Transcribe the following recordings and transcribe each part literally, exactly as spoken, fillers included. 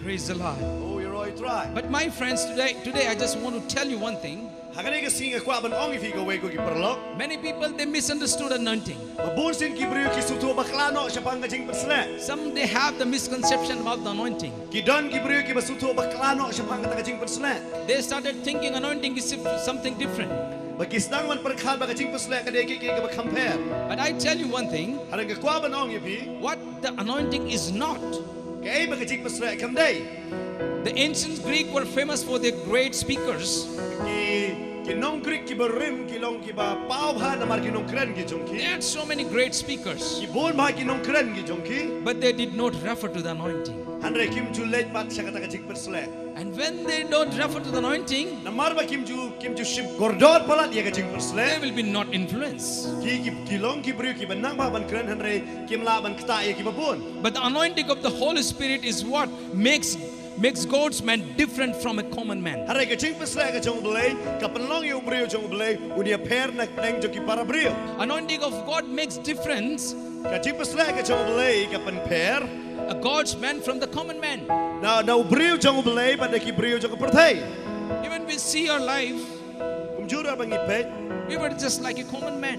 Praise the Lord. O ïaroh ïa u Trai. But my friends, today, today I just want to tell you one thing. Ha kane ka sngi nga kwah ban ong ïa phi kawei ko ki paralok. Many people, they misunderstood anointing. Ba bun sien ki briew ki sngewthuh bakla noh shaphang ka jingpynshlur. Some, they have the misconception about the anointing. Ki don ki briew kiba sngewthuh bakla noh shaphang kata ka jingpynshlur. They started thinking anointing is something different. Ba ki sdang ban pyrkhat ba ka jingpynshlur ka dei ka, ka, kaba kham pher. But I tell you one thing, Hynrei nga kwah ban ong ïa phi, what the anointing is not. Kaei ba ka jingpynshlur kam dei. The ancient Greek were famous for their great speakers. Ki, ki nong Greek kiba rim ki long kiba paw bha namar ki nongkren ki jong ki. They had so many great speakers, Ki bun bha ki nongkren ki jong ki. But they did not refer to the anointing. Hynrei kim ju leit pat sha kata ka jingpynshlur. And when they don't refer to the anointing, Namar ba kim ju, kim ju shim kordor palat ïa ka jingpynshlur. They will be not influenced. Ki, ki, ki long ki briew kiba nang bha ban kren hynrei kim lah ban ktah ïa kiba bun. But the anointing of the Holy Spirit is what makes makes God's man different from a common man. Hynrei ka jingpynshlur ka jong U Blei ka pynlong ïa u briew jong U Blei un ïapher na pdeng jong ki para briew. Anointing of God makes difference Ka jingpynshlur ka jong U Blei ka pynpher a God's man from the common man. na, na u briew jong U Blei bad na ki briew jong ka pyrthei. Even we see our life, Kumjuh ruh ba ngi peit, we were just like a common man.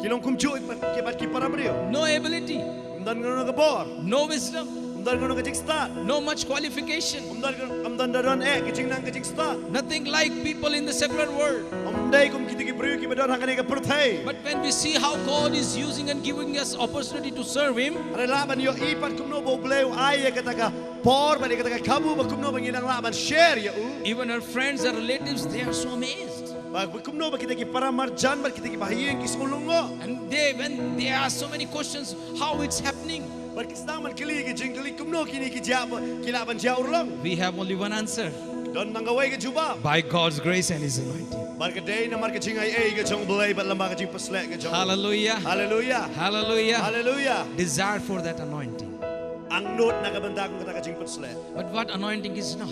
ki long kumjuh ki bad ki para briew. No ability, Ym don kano ka bor, no wisdom, ym don kano ka jingstad, no much qualification. ym don, ym don, don eh ka jingnang ka jingstad. Nothing like people in the secular world. Ym dei kum kita ki briew kiba don ha kane ka pyrthei. But when we see how God is using and giving us opportunity to serve Him, Hynrei lah ban ïohi pat kumno ba U Blei u ai ïa kata ka por bad ïa kata ka kabu ba kumno ba ngi dang lah ban share ïa u. Even our friends and relatives, they are so amazed. Ba kumno ba kita ki para marjan bad kita ki bahaïing ki sngewlyngngoh. And they, when they ask so many questions, how it's happening? Bad ki sdang ban kylli ki jingkylli kumno kine ki jia ba ki lah ban jia urlong. We have only one answer. Don tang kawei ka jubab. By God's grace and His anointing. Bad ka dei namar ka jingai ei ka jong U Blei bad lem bad ka jingpynshlur ka jong. Hallelujah. Haleluia. Hallelujah. Haleluia. Desire for that anointing. Angnud na ka bynta kum kata ka jingpynshlur. But what anointing is not?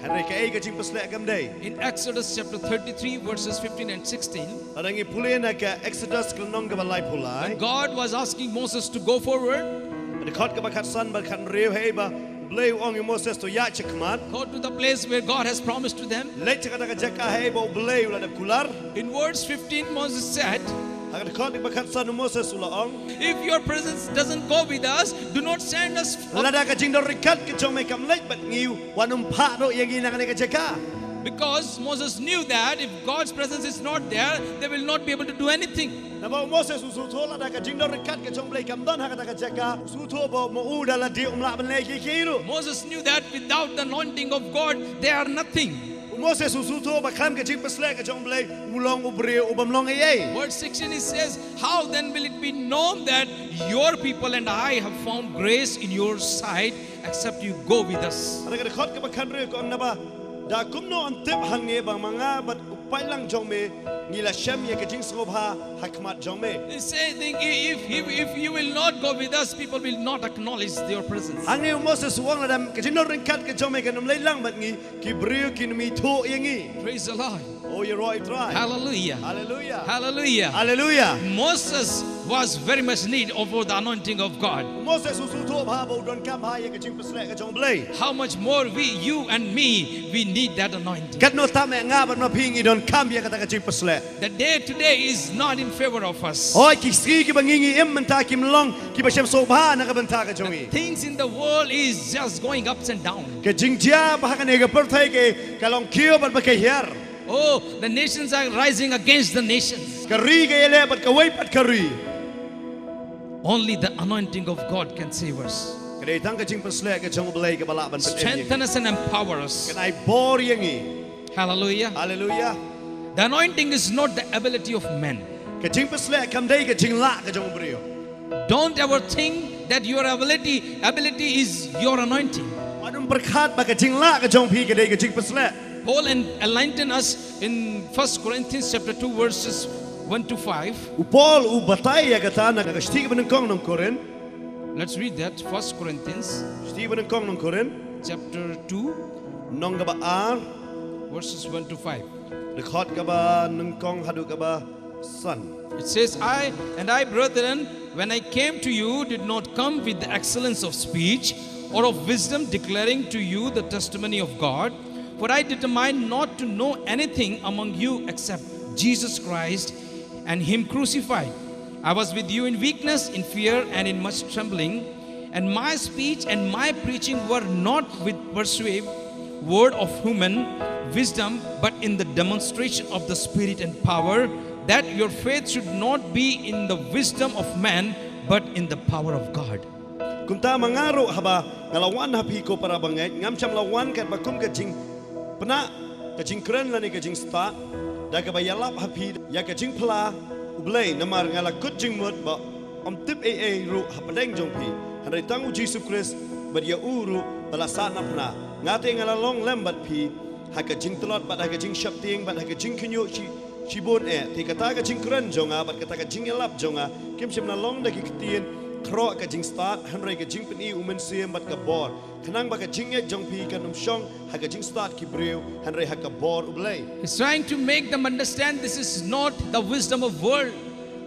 Hynrei kaei ka jingpynshlur kam dei. In Exodus chapter thirty-three, verses fifteen and sixteen, Lada ngi pule na ka Exodus ka lynnong kaba laiphew lai. God was asking Moses to go forward. Dkhot kaba khatsan bad khathynriew, hei ba U Blei u ong ïa u Moses to ïaid shakhmat. Go to the place where God has promised to them. Leit sha kata ka jaka hei ba U Blei u la dep kular. In verse fifteen, Moses said, Ha ka dkhot kaba khatsan u Moses u la ong, "If your presence doesn't go with us, do not send us." lada ka jingdon ryngkat ka jong me kam leit bad ngi, wat nym phah noh ïa ngi na kane ka jaka. Because Moses knew that if God's presence is not there, they will not be able to do anything. Naba u Moses u sngewthuh lada ka jingdon ryngkat ka jong U Blei kam don ha kata ka jaka, u sngewthuh ba ma u da lade um lah ban leh kiei kiei ruh. Moses knew that without the anointing of God, they are nothing. U Moses u sngewthuh ba khlem ka jingpynshlur ka jong U Blei u long u briew u bym long ei ei. Verse sixteen, it says, "How then will it be known that your people and I have found grace in your sight, except you go with us?" Ha ka dkhot kaba khathynriew ka ong, naba da kumno yn tip hangne ba ma nga bad u paidlang jong me ngi la shem ïa ka jingsngewbha ha khmat jong me. He said, "If, if, if you will not go with us, people will not acknowledge your presence." Hangne u Moses u ong, lada ka jingdon ryngkat ka jong me kan ym leit lang bad ngi, ki briew kin ym ithuh ïa ngi. Praise the Lord. O ïaroh ïa u Trai. Hallelujah. Hallelujah. Hallelujah. Hallelujah. Moses was very much need of the anointing of God. Moses u sngewthuh bha ba u donkam bha ïa ka jingpynshlur ka jong U Blei. How much more we, you and me, we need that anointing. Katno tam eh nga bad ma phi ngi donkam ïa kata ka jingpynshlur. The day today is not in favor of us. Hooid, ki sngi kiba ngi ngi im mynta kim long kiba shem sngewbha na ka bynta ka jong ngi. The things in the world is just going ups and down. Ka jingjia ba ha kane ka pyrthei ka long kiew bad ba ka hiar. Oh, the nations are rising against the nations. Ka ri ka ïaleh bad kawei pat ka ri. Only the anointing of God can save us. Ka dei tang ka jingpynshlur ka jong U Blei kaba lah ban pynim ïa ngi. Strengthen us and empower us. Kan ai bor ïa ngi. Hallelujah. Hallelujah. The anointing is not the ability of men. Ka jingpynshlur kam dei ka jinglah ka jong u briew. Don't ever think that your ability, ability is your anointing. Wat nym pyrkhat ba ka jinglah ka jong phi ka dei ka jingpynshlur. Paul en- enlighten us in First Corinthians chapter two verses one to five. U Paul u batai ïa kata na ka shithi kaba nyngkong nong Korinth. Let's read that. First Corinthians Shithi kaba nyngkong nong Korinth. Chapter two, Nong kaba ar. Verses one to five. Dkhot kaba nyngkong haduh kaba san. It says, "I and I, brethren, when I came to you, did not come with the excellence of speech or of wisdom, declaring to you the testimony of God. For I determined not to know anything among you except Jesus Christ and Him crucified. I was with you in weakness, in fear, and in much trembling. And my speech and my preaching were not with persuasive word of human wisdom, but in the demonstration of the Spirit and power, that your faith should not be in the wisdom of man, but in the power of God. Kumta ma nga ruh haba nga la wan ha phi ko para bangeit, ngam shym la wan katba kum ka jingpynah, ka jingkren lane ka jingstad, da kaba ïalap ha phi ïa ka jingphla U Blei, namar nga la kut jingmut ba ym tip ei ei ruh hapdeng jong phi, hynrei tang U Jisu Khrist bad ïa u ruh ba la sahnarphna. Nga te nga la long lem bad phi ha ka jingtlot bad ha ka jingsheptieng bad ha ka jingkhynñiuh shi, shibun eh. Te kata ka jingkren jong nga bad kata ka jingïalap jong nga kim shym la long da ki ktien khroh ka jingstad, hynrei ka jingpyni U Mynsiem bad ka bor, khnang ba ka jingngeit jong phi kan ym shong ha ka jingstad ki briew, hynrei ha ka bor U Blei. He's trying to make them understand this is not the wisdom of world.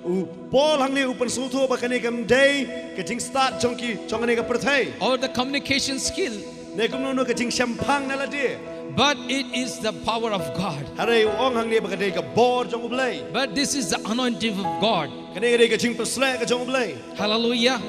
U Paul hangne u pynsngewthuh ba kane kam dei ka jingstad jong ki, jong kane ka pyrthei, or the communication skill, ne kumno no ka jingshemphang na lade. But it is the power of God. Hynrei u ong hangne ba ka dei ka bor jong U Blei. But this is the anointing of God. Kane ka dei ka jingpynshlur ka jong U Blei. Hallelujah.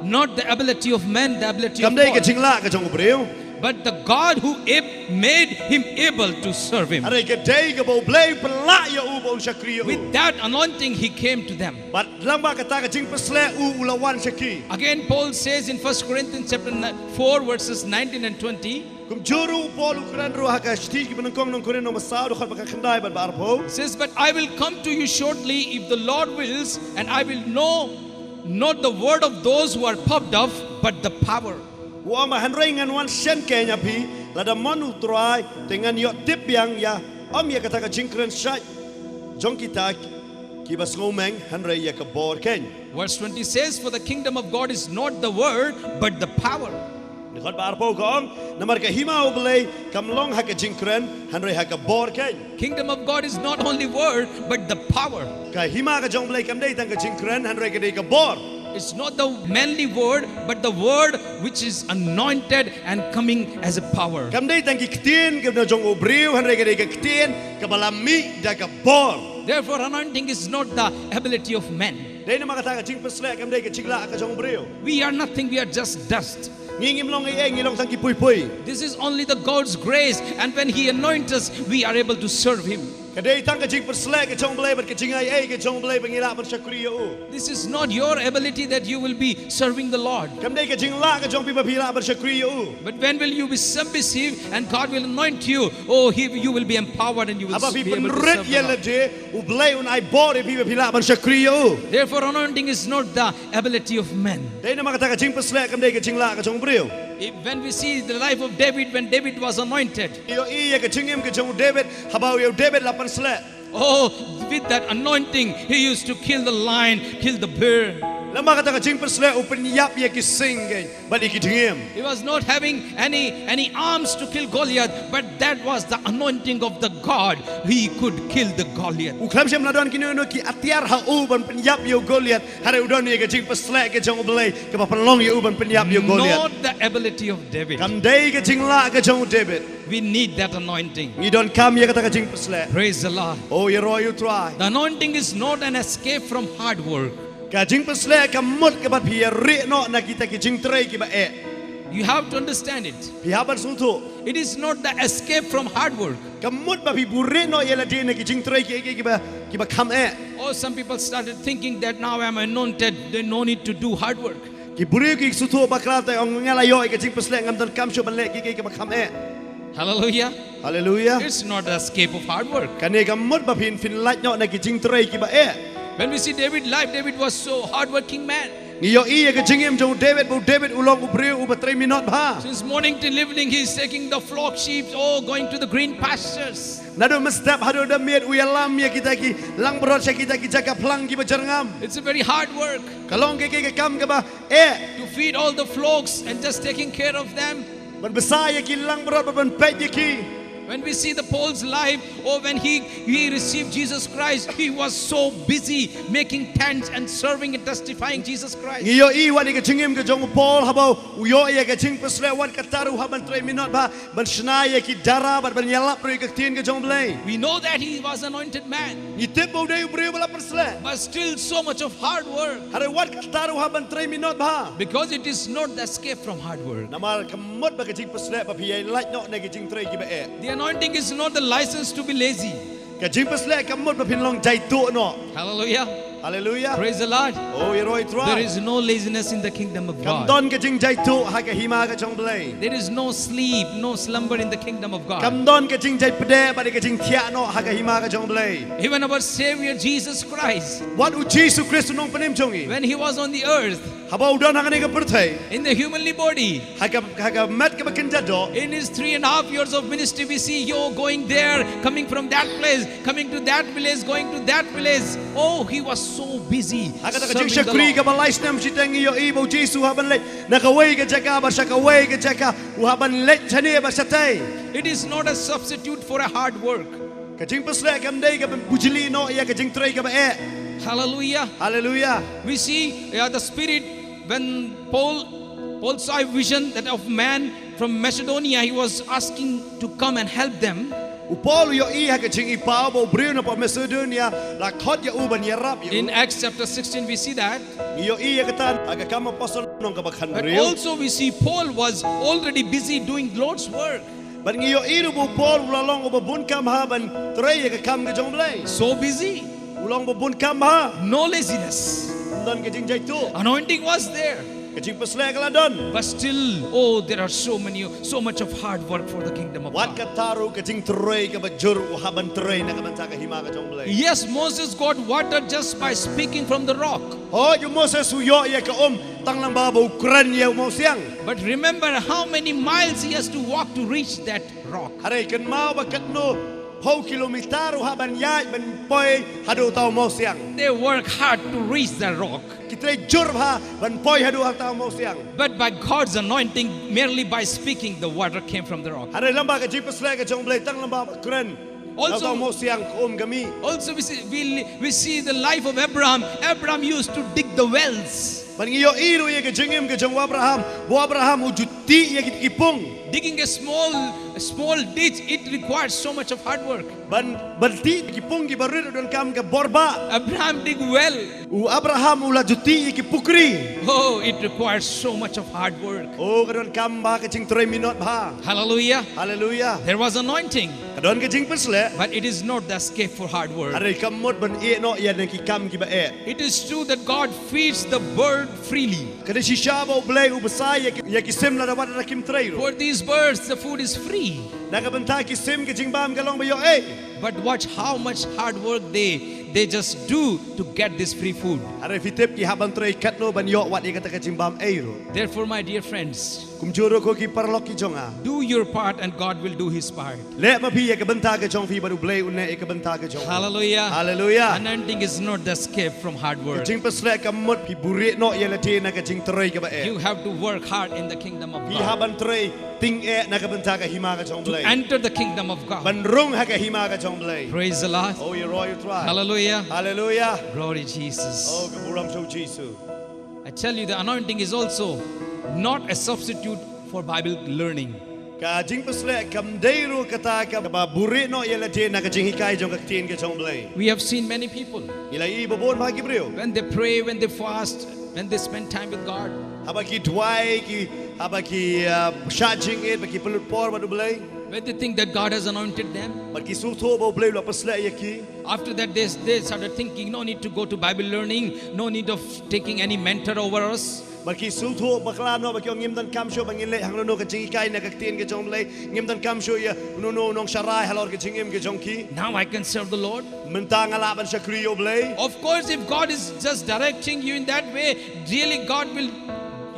Not the ability of man, the ability of God. Kam dei ka jinglah ka jong u briew. But the God who ab- made him able to serve him. Hynrei ka dei kaba U Blei u pynlah ïa u ba un shakri ïa u. With that anointing, he came to them. Bad lyngba kata ka jingpynshlur u, u la wan sha ki. Again, Paul says in First Corinthians chapter ni- four, verses nineteen and twenty, kumjuh ruh u Paul u kren ruh ha ka shithi ki ba nyngkong nong Korinth nong ba saw, dkhot ba khyndai bad ba arphew. Says, "But I will come to you shortly, if the Lord wills, and I will know not the word of those who are puffed up, but the power." U ong ba, hynrei ngan wan shen keiñ ha phi lada mon U Trai, te ngan ïoh tip biang ïa, ym ïa kata ka jingkren shait jong kita ki ba sngewmeng, hynrei ïa ka bor keiñ. Verse twenty says, "For the kingdom of God is not the word, but the power." Dkhot ba arphew ka ong, namar ka hima U Blei kam long ha ka jingkren, hynrei ha ka bor keiñ. Kingdom of God is not only word, but the power. Ka hima ka jong U Blei kam dei tang ka jingkren, hynrei ka dei ka bor. It's not the manly word, but the word which is anointed and coming as a power. Kam dei tang ki ktien ka jong u briew, hynrei ka dei ka ktien kaba la mih da ka bor. Therefore, anointing is not the ability of men. Dei namar kata ka jingpynshlur kam dei ka jinglah ka jong u briew. We are nothing, we are just dust. Ngi ngim long ei ei, ngi long tang ki pui pui. This is only the God's grace, and when He anoints us, we are able to serve Him. Ka dei tang ka jingpynshlur ka jong U Blei bad ka jingai ei ka jong U Blei ba ngi lah ban shakri ïa u. This is not your ability that you will be serving the Lord. Kam dei ka jinglah ka jong phi ba phi lah ban shakri ïa u. But when will you be submissive and God will anoint you? Oh, he, you will be empowered and you will be able to serve the Lord. Haba phi pynrit ïa lade, U Blei un ai bor ïa phi ba phi lah ban shakri ïa u. Therefore, anointing is not the ability of men. Dei namar kata ka jingpynshlur kam dei ka jinglah ka jong u briew. If, when we see the life of David, when David was anointed, ïohi ïa ka jingim ka jong u David, haba ïa u David la pynshlur. Oh, with that anointing, he used to kill the lion, kill the bear. Lyngba kata ka jingpynshlur u pynïap ïa ki sing keiñ bad ïa ki jingim. He was not having any, any arms to kill Goliath, but that was the anointing of the God. He could kill the Goliath. U khlem shym la don kino kino ki atiar ha u ban pynïap ïa u Goliath, hynrei u don ïa ka jingpynshlur ka jong u Blei kaba pynlong ïa u ban pynïap ïa u Goliath. Not the ability of David. Kam dei ka jinglah ka jong u David. We need that anointing. Ngi donkam ïa kata ka jingpynshlur. Praise the Lord. Oh, ïaroh ïa u Trai. The anointing is not an escape from hard work. Ka jingpynshlur kam mut kaba phi ïarieh noh na kita ki jingtrei kiba eh. You have to understand it. Phi hap ban sngewthuh. It is not the escape from hard work. Kam mut ba phi buhrieh noh ïa lade na ki jingtrei kiei kiei kiba, kiba kham eh. Oh, some people started thinking that now I'm anointed, there's no need to do hard work. Ki briew ki sngewthuh bakla te, ong nga la ïoh ïa ka jingpynshlur, ngam donkam shuh ban leh kiei kiei kiba kham eh. Hallelujah. Hallelujah. It's not the escape of hard work. Kane kam mut ba phin, phin lait noh na ki jingtrei kiba eh. When we see David life, David was so hardworking man. Ngi ïohi ïa ka jingim jong u David, ba u David u long u briew uba trei minot bha. Since morning till evening, he is taking the flock, sheep, oh, going to the green pastures. Naduh mynstep haduh da miet u ïalam ïa kita ki langbrot sha kita ki jaka phlang kiba jyrngam. It's a very hard work. Ka long ka, ka, ka kam kaba eh. To feed all the flocks and just taking care of them. Ban bsa ïa ki langbrot, ban, ban peit ïa ki. When we see the Paul's life, or when he, he received Jesus Christ, he was so busy making tents and serving and testifying Jesus Christ. Ngi ïohi wat ïa ka jingim ka jong u Paul haba u ïoh ïa ka jingpyrshlur wat katta ruh u hap ban trei minot bha ban shna ïa ki dara bad ban ïalap ruh ïa ka ktien ka jong u Blei. We know that he was anointed man, Ngi tip ba u dei u briew ba la pyrshlur. but still so much of hard work. Hynrei wat katta ruh u hap ban trei minot bha. Because it is not the escape from hard work. Namar ka mut ba ka jingpyrshlur ba phi ïa lait noh na ka jingtrei kiba eh. The anointing is not the license to be lazy. Ka jingpyrshlur ka mut ba phin long jaituh noh. Hallelujah. Haleluya. Praise the Lord. Oh, ïaroh ïa u Trai. There is no laziness in the kingdom of Kam God. don ka jingjaituh ha ka hima ka jong u Blei. There is no sleep, no slumber in the kingdom of God. Kam don ka jingjait pdeng bad ka jingthiah noh ha ka hima ka jong u Blei. Even our Savior Jesus Christ, Wat u Jisu Khrist u nongpynim jong ngi. when he was on the earth, Haba u don ha kane ka pyrthei. in the humanly body, Ha ka, ha ka met kaba kynja doh. in his three and a half years of ministry, we see you going there, coming from that place, coming to that village, going to that village. Oh, he was so busy Ha kata ka serving the jingshakri Lord. kaba lai snem shiteng ngi ïohi ba u Jisu u hap ban leit na kawei ka jaka bad sha kawei ka jaka, u hap ban leit shane bad shatei. It is not a substitute for a hard work. Ka jingpyrshlur kam dei ka ban pujli noh ïa ka jingtrei kaba eh. Hallelujah. Haleluya. We see, yeah, the Spirit, when Paul, Paul saw a vision that of man from Macedonia, he was asking to come and help them. U Paul u ïohi ha ka jingïohi ba u briew na pdeng Macedonia la khot ïa u ban ïarap ïa u. In Acts chapter sixteen, we see that. Ngi ïohi ïa kata ha ka Kam Apostol lynnong kaba But khathynriew. Also, we see Paul was already busy doing Lord's work. Bad ngi ïohi ruh ba u Paul u la long uba bun kam ha ban trei ïa ka kam ka jong u Blei. So busy. U long uba bun kam ha. No laziness. Don ka jingjaituh. Anointing was there. Ka jingpyrshlur ka la don. But still, oh, there are so many, so much of hard work for the kingdom of Wat God. Katta ruh ka jingtrei kaba jur u hap ban trei na ka bynta ka hima ka jong u Blei. Yes, Moses got water just by speaking from the rock. Hooid, u Moses u ïoh ïa ka um tang lyngba ba u kren ïa u mawsiang. But remember how many miles he has to walk to reach that rock. Hynrei kynmaw ba katno phew kilometer u hap ban ïaid ban poi haduh uta u mawsiang. They work hard to reach the rock. Ki trei jur bha ban poi haduh uta u mawsiang. But by God's anointing, merely by speaking, the water came from the rock. Hynrei lyngba ka jingpyrshlur ka jong u Blei tang lyngba ba kren. Also- Uta u mawsiang ka um ka mih. Also, we see, we, we see the life of Abraham. Abraham used to dig the wells. Bad ngi ïohi ruh ïa ka jingim ka jong u Abraham. Ba u Abraham u ju tih ïa ki, ki pung. Digging a small, a small ditch, it requires so much of hard work. Ban, ban tih ki pung kiba rit u donkam ka bor bah. Abraham dig well. U Abraham u la ju tih ïa ki pukri. Oh, it requires so much of hard work. Oh, ka donkam bha ka jingtrei minot bha. Hallelujah. Haleluya. There was anointing, Ka don ka jingpyrshlur. but it is not the escape for hard work. Hynrei kam mut ban ïeh noh ïa na ki kam kiba eh. It is true that God feeds the bird freely. Ka dei shisha ba u Blei u bsa ïa ki, ïa ki sim lada wat lada kim trei ruh. For these birds, the food is free. Na ka bynta ki sim ka jingbam ka long ba ïoh ei. But watch how much hard work they, they just do to get this free food. Hynrei phi tip ki hap ban trei katno ban ïoh wat ïa kata ka jingbam ei ruh. Therefore, my dear friends, Kumjuh ruh ko ki paralok ki jong nga. Do your part and God will do his part. Leh ma phi ïa ka bynta ka jong phi bad u Blei un leh ïa ka bynta ka jong u. Hallelujah. Haleluya. Anointing is not the escape from hard Ka work. jingpyrshlur kam mut phi buhrieh noh ïa lade na ka jingtrei kaba eh. You have to work hard in the kingdom of Phi hap God. ban trei tyngeh na ka bynta ka hima ka jong u To Blei. Enter the kingdom of God. Ban rung ha ka hima ka jong u Blei. Praise the Lord. Oh, ïaroh ïa u Trai. Hallelujah. Haleluya. Glory Jesus. Oh, ka burom sha u Jisu. I tell you, the anointing is also not a substitute for Bible learning. Ka jingpyrshlur kam dei ruh kata kaba buhrieh noh ïa lade na ka jinghikai jong ka ktien ka jong u Blei. We have seen many people, Ngi la ïohi ba bun bha ki briew. when they pray, when they fast, when they spend time with God, Haba ki duwai ki, haba ki, uh, shah jingit, ba ki pynlut por bad u Blei. when they think that God has anointed them, Bad ki sngewthuh ba u Blei u la pyrshlur ïa ki. after that, they, they started thinking, "No need to go to Bible learning, no need of taking any mentor over us." Bad ki sngewthuh bakla noh, ba ki ong ngim donkam shuh ba ngin leh hangno hangno ka jinghikai na ka ktien ka jong u Blei. Ngim donkam shuh ïa uno uno u nongsharai halor ka jingim ka jong ki. Now I can serve the Lord. Mynta nga lah ban shakri ïa u Blei. Of course, if God is just directing you in that way, really God will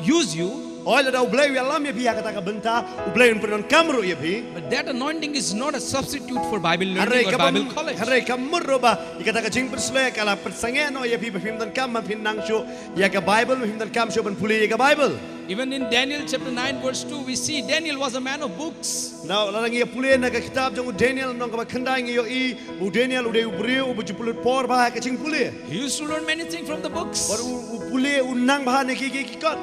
use you. Hooid, lada u Blei u ïalam ïa phi ha kata ka bynta, u Blei un pyndonkam ruh ïa phi. But that anointing is not a substitute for Bible Hynrei learning or kaba, Bible college. hynrei kam mut ruh ba ïa kata ka jingpyrshlur ka la pynsangeh noh ïa phi ba phim donkam ban phin nang shuh ïa ka Bible, ba phim donkam shuh ban pule ïa ka Bible. Even in Daniel chapter nine, verse two, we see Daniel was a man of books. Now, lada ngi ïa pule na ka kitab jong u Daniel, nong kaba khyndai ngi ïohi, u Daniel u dei u briew uba ju pynlut por bha ha ka jingpule. He used to learn many things from the books. Bad u, u pule u nang bha na ki ki ki kot.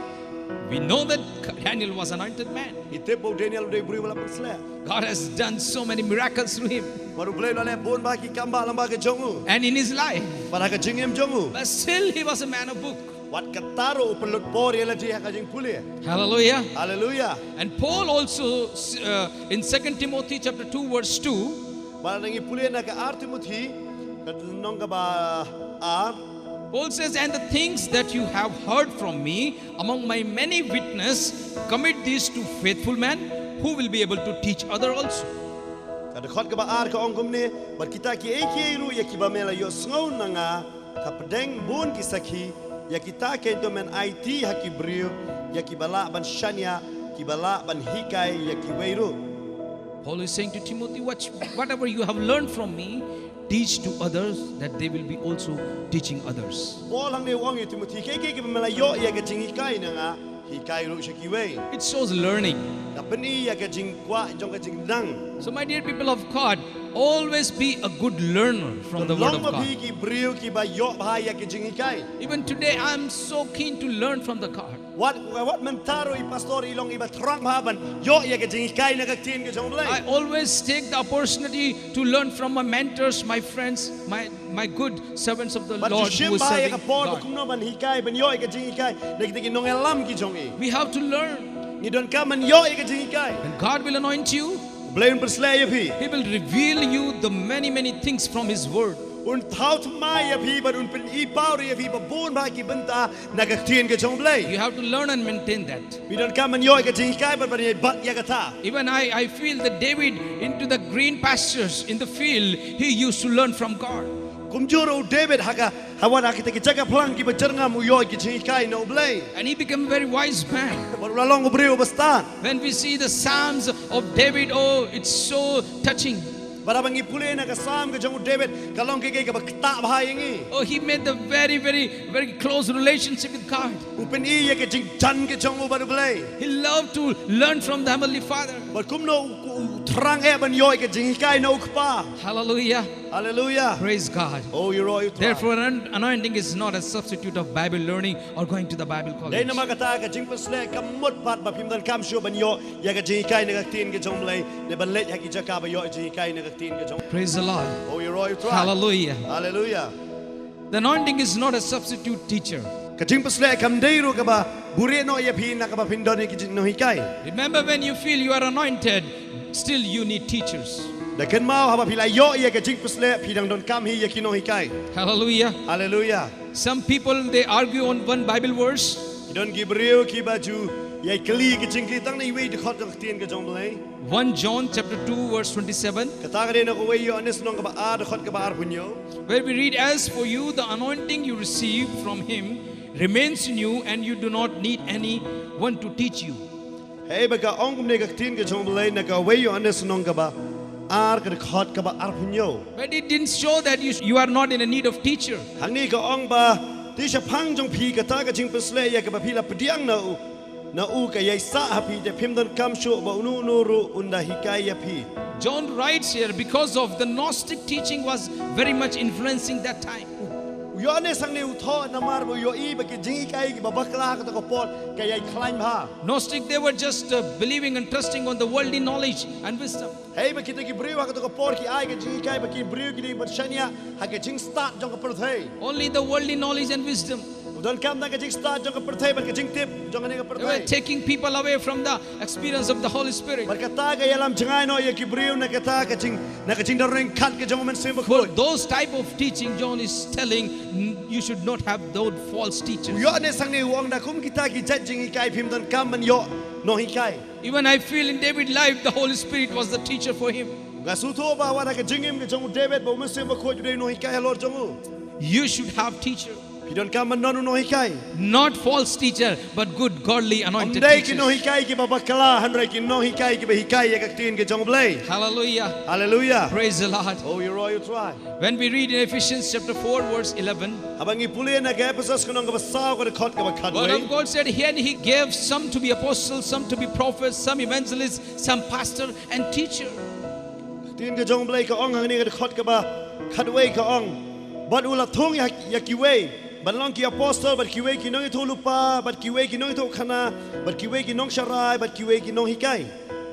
We know that Daniel was anointed man. Ngi tip ba u Daniel u dei u briew ba la pynsleh. God has done so many miracles through him Bad u Blei u la leh bun bha ki kam ba lang ba ka jong u. and in his life. Bad ha ka jingim jong u. But still, he was a man of book. Wat kata ruh u pynlut por ïa lade ha ka jingpule. Hallelujah. Hallelujah. And Paul also, uh, in Second Timothy chapter two, verse two, Bad ngi pule na ka ar Timothy, ka nong kaba ar. Paul says, "And the things that you have heard from me among my many witness, commit these to faithful men who will be able to teach other also." Ka dkhot kaba ar ka ong kumne, bad kita kiei kiei ruh ïa kiba me la ïohsngew na nga, hapdeng bun ki sakhi, ïa kita keiñ to men aiti ha ki briew, ïa kiba lah ban shaniah, kiba lah ban hikai ïa kiwei ruh. Paul is saying to Timothy, "What, whatever you have learned from me, teach to others that they will be also teaching others." Paul hangne u ong ïa Timothy, kiei kiei kiba me la ïoh ïa ka jinghikai na nga, hikai ruh sha kiwei. It shows learning. Ka pyni ïa ka jingkwah jong ka jingnang. So, my dear people of God, always be a good learner from the Word Long of ma God. phi ki briew kiba ïoh bha ïa ka jinghikai. Even today, I'm so keen to learn from the God. Wat wat mynta ruh i pastor i long iba thrang bha ban ïoh ïa ka jinghikai na ka ktien ka jong u Blei. I always take the opportunity to learn from my mentors, my friends, my, my good servants of the Bad Lord ju shim who is bha ïa ka serving por ba God. Kumno ban hikai, ban ïoh ïa ka jinghikai na kita ki nongïalam ki jong i. We have to learn. Ngi donkam ban ïoh ïa ka jinghikai. And God will anoint you. U Blei un pynsleh ïa phi. He will reveal you the many, many things from His Word. Un thaw thymmai ïa phi bad un pyni paw ïa phi ba bun bha ki bynta na ka ktien ka jong u Blei. You have to learn and maintain that. Phi donkam ban ïoh ïa ka jinghikai bad ban ïai bat ïa kata. Even I, I feel that David into the green pastures in the field, he used to learn from God. Kumjuh u David ha ka, ha wan ha kita ki jaka phlang kiba jyrngam u ïoh ïa ka jinghikai na u Blei. And he became a very wise man. Bad u la long u briew uba stad. When we see the Psalms of David, oh, it's so touching. Bad haba ngi pule na ka Psalm ka jong u David, ka long kiei kiei kaba ktah bha ïa ngi. Oh, he made a very, very, very close relationship with God. U pyni ïa ka jingjan ka jong u bad u Blei. He loved to learn from the Heavenly Father. Bad kumno u, u thrang eh ban ïoh ïa ka jinghikai na u Kpa. Hallelujah. Hallelujah. Praise God. Oh, ïaroh ïa u Trai. Therefore, an anointing is not a substitute of Bible learning or going to the Bible college. Dei namar kata ka jingpynsleh kam mut pat ba phim donkam shuh ban ïoh ïa ka jinghikai na ka ktien ka jong u Blei, ne ban leit ha ki jaka ba ïoh jinghikai na ka ktien ka jong u Blei. Praise the Lord. Oh, ïaroh ïa u Trai. Hallelujah. Hallelujah. The anointing is not a substitute teacher. Ka jingpynsleh kam dei ruh kaba buhrieh noh ïa phi na kaba phin don ïa ki jing nonghikai. Remember, when you feel you are anointed, still you need teachers. Da kynmaw haba phi la ïoh ïa ka jingpynsleh phi dang donkam hi ïa ki nonghikai. Hallelujah. Hallelujah. Some people, they argue on one Bible verse. Ki don ki briew kiba ju ïai kylli ki jingkylli tang na iwei i dkhot ka ktien ka jong u Blei. One John chapter two, verse twenty-seven. Kata ka dei na kawei Ïoannis lynnong kaba ar dkhot kaba arphew hynñiew. Where we read, "As for you, the anointing you received from him remains in you, and you do not need anyone to teach you." Hei ba ka ong kumne ka ktien ka jong u Blei na kawei Ïoannis lynnong kaba ar ka dkhot kaba arphew hynñiew. But it didn't show that you, you are not in a need of teacher. Hangne ka ong ba te shaphang jong phi kata ka jingpynsleh ïa kaba phi la pdiang na u, na u ka ïai sah ha phi, te phim donkam shuh ba uno uno ruh un da hikai ïa phi. John writes here because of the Gnostic teaching was very much influencing that time. U Ïoannis hangne u thoh namar ba u ïohi ba ki jinghikai kiba bakla ha kata ka por ka ïai khlaiñ bha. Gnostic, they were just uh, believing and trusting on the worldly knowledge and wisdom. Hei ba kita ki briew ha kata ka por ki ai ka jinghikai ba ki briew ki dei ban shaniah ha ka jingstad jong ka pyrthei. Only the worldly knowledge and wisdom. U donkam tang ka jingstad jong ka pyrthei bad ka jingtip jong kane ka pyrthei. They were taking people away from the experience of the Holy Spirit. Bad kata ka ïalam jngai noh ïa ki briew na kata ka jing, na ka jingdon ryngkat ka jong u Mynsiem Bakhuid. For those type of teaching, John is telling, "N-, you should not have those false teachers." U Ïoannis hangne u ong da kum kita ki jait jinghikai phim donkam ban ïoh nonghikai. Even I feel in David's life, the Holy Spirit was the teacher for him. Nga sngewthuh ba wat ha ka jingim ka jong u David ba u Mynsiem Bakhuid u dei u nonghikai halor jong u. You should have teacher. Phi donkam ban don u nonghikai. Not false teacher, but good, godly, Ym anointed dei ki teachers. nonghikai kiba bakla, hynrei ki nonghikai kiba hikai ïa ka ktien ka jong U Blei. Hallelujah. Hallelujah. Praise the Lord. Oh, you're all you try. When we read in Ephesians chapter four, verse eleven, Haba ngi pule na ka Ephesos khnong kaba saw ka dkhot kaba Word of khatwei. God said, "Here he gave some to be apostles, some to be prophets, some evangelists, some pastor and teacher." Ktien ka jong U Blei ka ong hangne ka dkhot kaba khatwei ka ong. Bad u la thung ïa, ïa kiwei ban long ki apostol, bad kiwei ki nongïathuhlypa, bad kiwei ki nongïathuhkhana, bad kiwei ki nongsharai, bad kiwei ki nonghikai.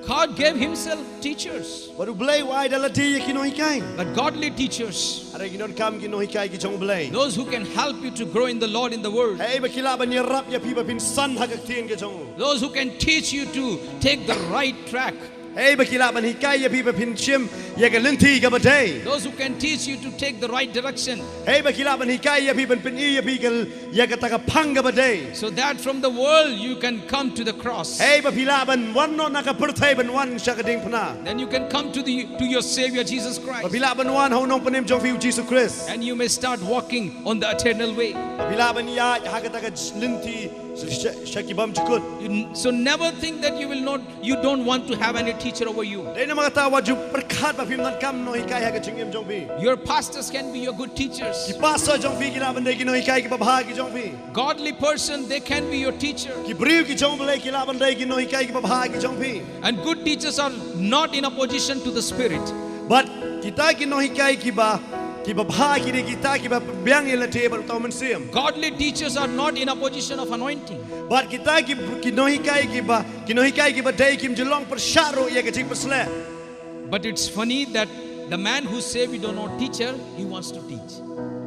God gave himself teachers, Bad U Blei u ai da lade ïa ki nonghikai. but godly teachers, Hynrei ngi donkam ki nonghikai ki jong U Blei. those who can help you to grow in the Lord, in the word, Hei ba ki lah ban ïarap ïa phi ba phin san ha ka ktien ka jong u. those who can teach you to take the right track, Hei ba ki lah ban hikai ïa phi ba phin shim ïa ka lynti kaba dei. those who can teach you to take the right direction. Hei ba ki lah ban hikai ïa phi ban pyni ïa phi ka, ïa kata ka phang kaba dei. So that from the world you can come to the cross. Hei ba phi lah ban wan noh na ka pyrthei ban wan sha ka diengphna. Then you can come to the to your Savior Jesus Ba Christ. phi lah ban wan ha u nongpynim jong phi u Jisu Khrist. And you may start walking on the eternal way. Ba phi lah ban ïaid ha kata ka lynti sha, sha ki bymjukut. You- So never think that you will not, you don't want to have any teacher over you. Dei namar kata wat ju pyrkhat ba phim donkam nonghikai ha ka jingim jong phi. Your pastors can be your good teachers. Ki pastor jong phi ki lah ban dei ki nonghikai kiba bha ki jong phi. Godly person, they can be your teacher. Ki briew ki jong U Blei ki lah ban dei ki nonghikai kiba bha ki jong phi. And good teachers are not in opposition to the Spirit. Bad kita ki nonghikai kiba, kiba bha ki dei kita kiba biang ïa lade bad uta u Mynsiem. Godly teachers are not in opposition of anointing. Bad kita ki, ki nonghikai kiba, ki nonghikai kiba dei kim ju long pyrshah ruh ïa ka jingpynshlur. But it's funny that the man who say we don't know teacher, he wants to teach.